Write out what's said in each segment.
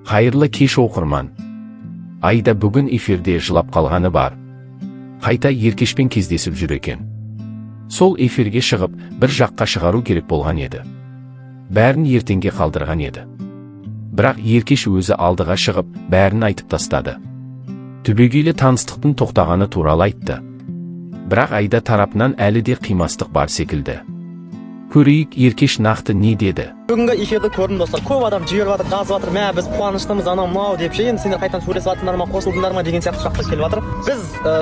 Қайырлы кеш, оқырман! Айда бүгін эфирде жылап қалғаны бар. Қайта Еркешпен кездесіп жүр екен. Сол эфирге шығып, бір жаққа шығару керек болған еді. Бәрін ертеңге қалдырған еді. Бірақ Еркеш өзі алдыға шығып, бәрін айтып тастады. Түбегейлі таныстықтың тоқтағаны туралы айтты. Бірақ Айда тарапынан әлі де қимастық бар секілді. Көрейік, Еркеш нақты не деді. Бүгінгі эфирді көрдім, достар. Көп адам жіберіп жатыр, жазып жатыр: «Мә, біз қуаныштымыз», анау мынау деп ше. «Енді сендер қайтадан сөйлесіп жатсыңдар ма, қосылдыңдар ма?» деген сияқты сұрақтар келіп жатыр. Біз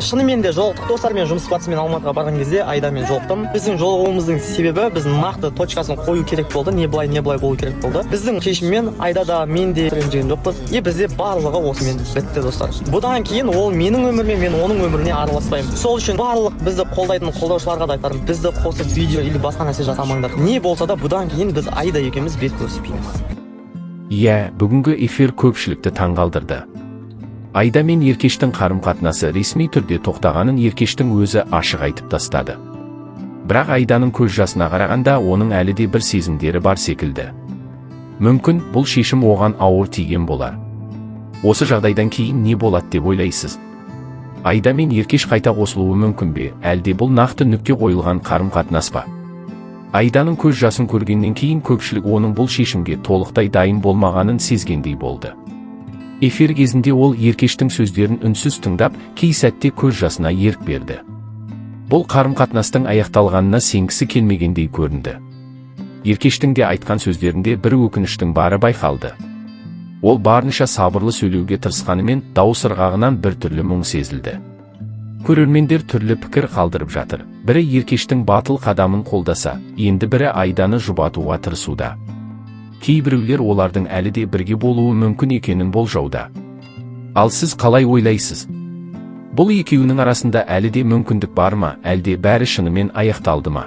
шынымен де жолықтық, достар. Мен жұмыс барысымен Алматыға барған кезде Айдамен жолықтым. Біздің жолығуымыздың себебі, біз нақты точкасын қою керек болды, не былай, не былай болу керек болды. Біздің шешіммен Айда да, мен де ренжіген жоқпыз, и бізде барлығы осымен бітті, достар. Бұдан кейін ол менің өміріме, мен оның өміріне араласпаймын. Сол үшін барлық бізді қолдайтын қолдаушыларға да айтарым: бізді қосып видео или басқа нәрсе жасамаңдар. Не болса да, бұдан кейін біз Айда екеуміз бет көріспейміз. Иә, бүгінгі эфир көпшілікті таңғалдырды. Айда мен Еркештің қарым-қатынасы ресми түрде тоқтағанын Еркештің өзі ашық айтып тастады. Бірақ Айданың көз жасына қарағанда, оның әлі де бір сезімдері бар секілді. Мүмкін, бұл шешім оған ауыр тиген болар. Осы жағдайдан кейін не болады деп ойлайсыз? Айда мен Еркеш қайта қосылуы мүмкін бе, әлде бұл нақты нүкте қойылған қарым-қатынас па? Айданың көз жасын көргеннен кейін көпшілік оның бұл шешімге толықтай дайын болмағанын сезгендей болды. Эфир кезінде ол Еркештің сөздерін үнсіз тыңдап, кей сәтте көз жасына ерік берді. Бұл қарым-қатынастың аяқталғанына сенгісі келмегендей көрінді. Еркештің де айтқан сөздерінде бір өкініштің бары байқалды. Ол барынша сабырлы сөйлеуге тырысқанымен, дауыс ырғағынан біртүрлі мұң сезілді. Көрермендер түрлі пікір қалдырып жатыр. Бірі Еркештің батыл қадамын қолдаса, енді бірі Айданы жұбатуға тырысуда. Кейбіреулер олардың әлі де бірге болуы мүмкін екенін болжауда. Ал сіз қалай ойлайсыз? Бұл екеуінің арасында әлі де мүмкіндік бар ма, әлде бәрі шынымен аяқталды ма?